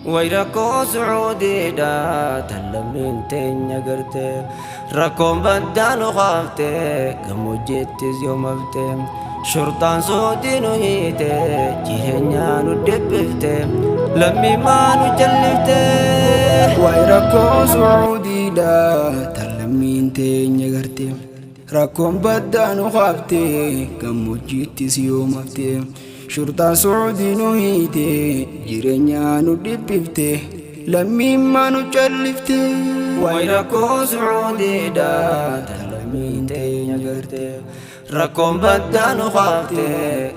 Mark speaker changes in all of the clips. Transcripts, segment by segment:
Speaker 1: Way rakkoo Sucuudiidha tan lammiin teenya garte, rakkoon baddaa nu kaafte, gammoojjiittis yoomafte. Shurxaan Suudii nu hiite, jireenya nu dhiphifte, lammii nu jallifte.
Speaker 2: Wayi rakkoo Sucuudiidha tan lammiin teenya garte, rakkoon baddaa nu kaafte, gammoojjiittis yoomafte. Shurxaan Sucuudii nu hiite, jireenya nu dhiphifte, lammii nu callifte.
Speaker 1: Wayi rakkoo Sucuudiidha tan lammiin teenya garte, rakkoon baddaa nu kaafte,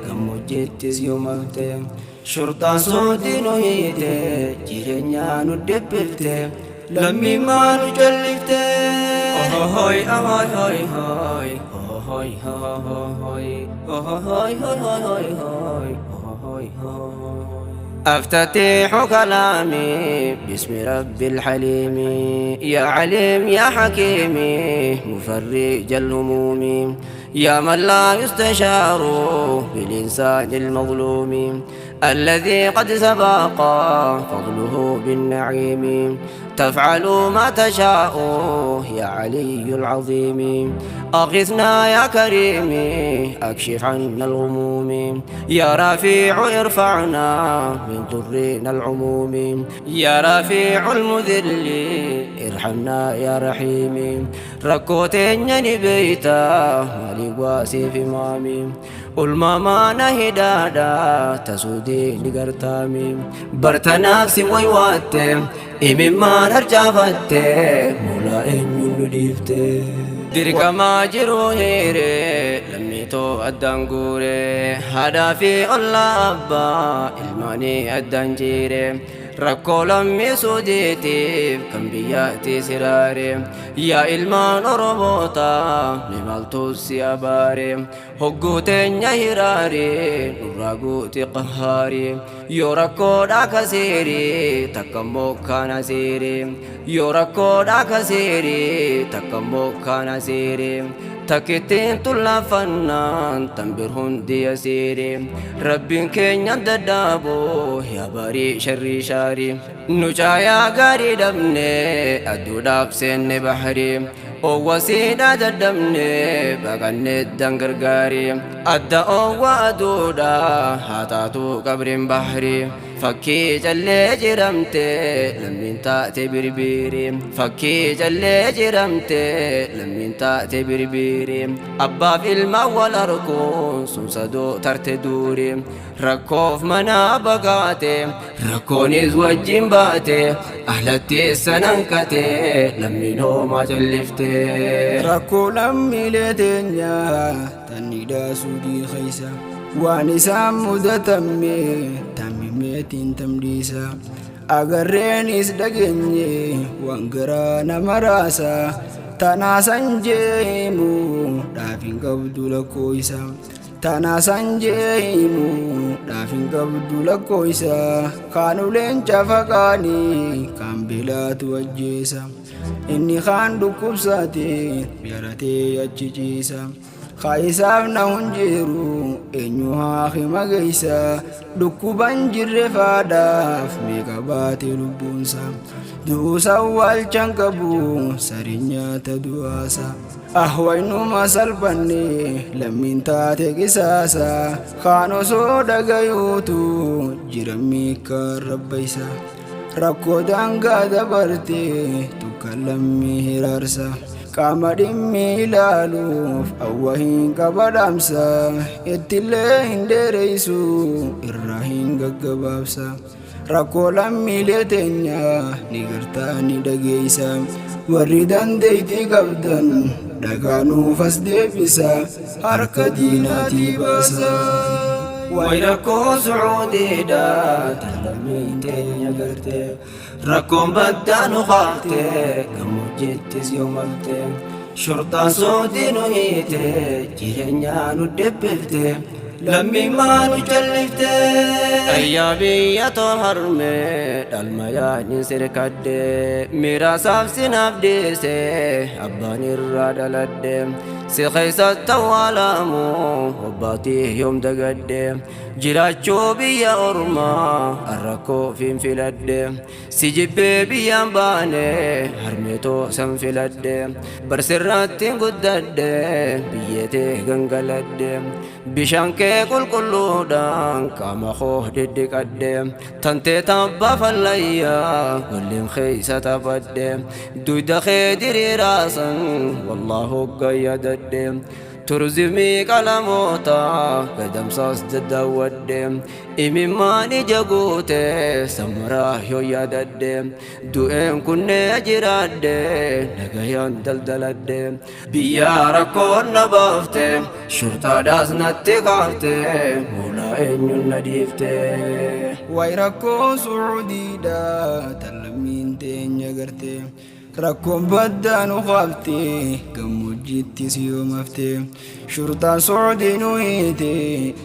Speaker 1: gammoojjiittis yoomafte. Shurxaan Suudii nu hiite, jireenya nu dhiphifte, lammii nu callifte. Hoy ahoy hoy hoy hoy hoy hoy hoy hoy hoy hoy hoy. أفتتح كلامي باسم رب الحليم، يا عليم يا حكيم مفرج الهموم، يا من لا يستشار بالإنسان المظلوم، الذي قد سبق فضله بالنعيم، تفعل ما تشاء يا علي العظيم. أغثنا يا كريم، أكشف عنا الغموم، يا رفيع ارفعنا من ضرنا العموم، يا رفيع المذل ارحمنا يا رحيم. Rakkoo teenya ni beeyta, maalii waasiif himaami? Ulmaamaana hidhaadha tasuudii ni gartaami. Bartanaaf si waywaatte, imimmaan harcaafatte, moolaa eenyuun nu dhiifte? Dirqamaa jiru hiire, lammiitoo addaan guure, haadhaa fi ollaa, abbaa ilmaanii addaan jiire. Rakkoo lammii Suudiitiif kan biyyaatti siraare, yaa ilmaan Oromoota, ni maaltu si abaare? Hogguu teenya hiraare, nurraa guuti qahhaari. Yoo rakkoodha kasiiri takka immoo kana siiri, yoo rakkoodha kasiiri takka immoo kana siiri, takkittiin tullaffannaan tanbir hundi yasiiri. Rabbiin keenya dadhaabo, yaa barii sharrii shaarii, nu caayaa gaarii dhabne, aduudhaaf seenne bahrii, owwasiidha dadhabne, baqanne dangargaarii, adda owwa aduudha haa taatu qabriin bahrii. Fakkii callee jiramte, lammiin taate birbiiri. Fakkii callee jiramte, lammiin taate birbiiri. Abbaaf ilma wal arkuun sun sadoo tarte duuri. Rakkoof manaa bagaate, rakkoonis wajjin baate, ahlatti sananqate, lammiin hoomaa callifte.
Speaker 2: Rakkoo lammiilee teenyaa tannidhaa Suudii keessa waan isaan mudatame tammimeetiin tamdhiisa, agarreenis dhageenye waan garaa nama raasa. Tanaasan jeemu dhaafin qabdu lakkooysa, tanaasan jeemu dhaafin qabdu lakkooysa. Kaan uleen cafaqaanii, kaan beelaatu ajjeesa, inni kaan dhukkubsaate yaratee achi ciisa. Kaayisaaf na hunjiru eenyu haa hima geessa? Dhukkuban jirre faadhaaf meeqa baate lubbuunsa? Du'uusa waalchan qabu, sariin nyaata du'aasa. Ahwaynuma salphanne, lammiin taate qisaasa. Kaan osoo dhagayuutu jira miikkaan rabbaysa. Rakkoo daangaa dabarte tukka lammii hiraarsa. Qaama dhimmi ilaaluuf awwa hin qabadhaamsa, ittillee hin dheereysu, irraa hin gaggabaabsa. Rakkoo lammiilee teenya ni gartaa, ni dhageeysa. Warri dandeeytii qabdan dhagaa nuuf as deebisa, harka diinaatii baasa.
Speaker 1: Way rakkoo Sucuudiidha tan lammiin teenya garte, rakkoon baddaa nu kaafte, gammoojjittis yoomafte. Shurxaan Suudii nu hiite, jireenya nu dhiphifte. Lammii nu callifte. Ayyaa biyya too harmee dhalma yaadni sirkadde miiraasaaf sinaaf dhiise abbaan irraa dhaladhe si keessatti awwaalamu obbaatii yoom dagadde jiraachuu biyya ormaa arrakkoo fiin filadhe si jibbee biyyaan baane harmeetoo san filadhe barsirratti guddadhe biyyetee gangaladhe bishaan kee qulqulluudhaan qaama koo diddiqadhe tantee tabba fallayyaa waliin keessa taphadhe duyda kee diriiraasan wallaahu gayyadadhe turizimii qalamoota gadamsaas daddaawwadhe imimmaan ija guute samaraa yoo yaadadhe du'een kunnee jiraadhe nagayaan daldaladhe biyya rakkoon na baafte shurtaadhaas natti kaafte moolaa eenyuun na dhiifte.
Speaker 2: Wayi rakkoo Sucuudiidha tan lammiin teenya garte rakkoon baddaa nu qaabte gammoojjittis yoom hafte shurtaan Sucuudii nu hiite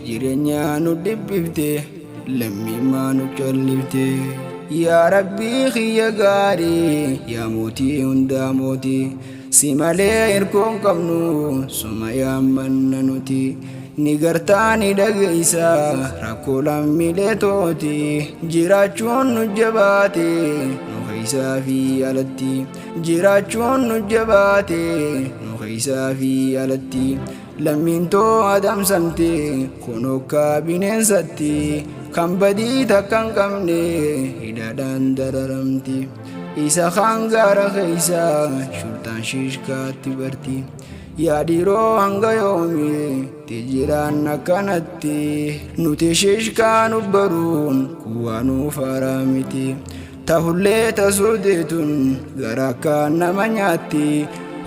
Speaker 2: jireenya nu dhibbifte lammimmaa nu callifte. Yaa Rabbii kiyya gaarii yaa mootii hundaa mootii si malee hirkoon qabnu suma yaammanna nuti ni gartaa ni dhageessa rakkoo lammiilee tooti jiraachuun nu jabaate nu keessaa fi alatti jiraachuun nu jabaate nu keessaa fi alatti lammiin too adamsamte kun hokkaa bineensatti kan badii takka hin qabne hidhaadhaan dararamti isa kaan gaara keessa shurtaan shiishkaatti barti. Yaa dhiiroo hanga yoomiitti jiraan akkanatti nuti shiishkaa nu baruun kuwaa nuuf haaraa miti. Tahullee tasuudeetun gara akka nama nyaatti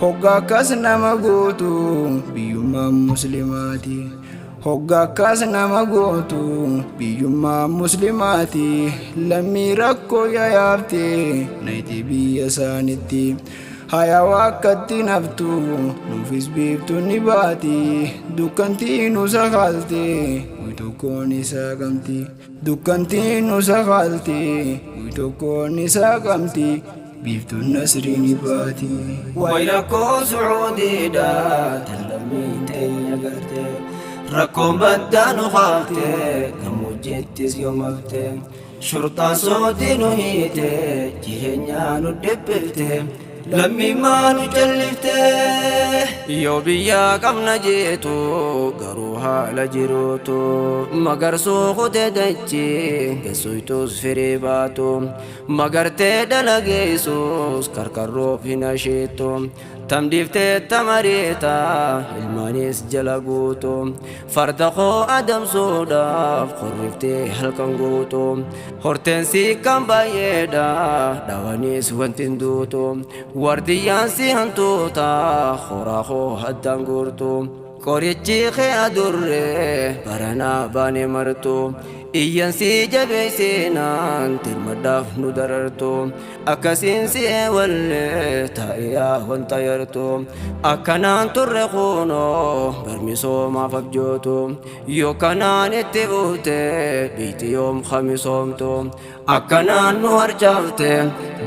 Speaker 2: hogga akkas nama gootu biyyummaa muslimaati. Hogga akkas nama gootu biyyummaa muslimaati lammii rakkoo yayaafte nayti biyya isaanitti. Haya wakkatti naftu nuufis biiftuun ni baati dukkantii nu sakaalte guy tokkoon isaa qabdi dukkantii nu sakaalte guy tokkoon isaa qabdi biiftuun nasrii ni baati.
Speaker 1: Wayi rakkoo Sucuudiidha tan lammiin teenya garte rakkoon baddaa nu kaafte gammoojjittis yoom hafte shurtaan Suudii nu hiite jireenya nu dhibbifte lammimmaa nu callifte. Yoo biyya qabna jeetu garuu haala jiruutu magarsuu kutee dachii geessuytuus firii baatu magartee dalageessus karkarroof hin asheettu tamdiiftee tamariita ilmaanis jala guutu farda koo adamsuudhaaf qorriftee halkan guutu horteensi kan baay'eedha dhawaniis wanti hin duutu wardiyyaan si hantuuta horaa koo addaan guurtu qorichi kee adurree baranaa baane martu iyyansi jabeessinaan tirmadhaaf nu darartu akkasiin si eewallee taa'iyaa wanta yartu akkanaan turre kunoo barmisoomaaf abjootu yoo kanaan itti buute biitti yoom kamisoomtu akkanaan nu harcaafte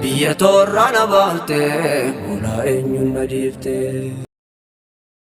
Speaker 1: biyya toorraa na baafte moolaa eenyuun na dhiifte.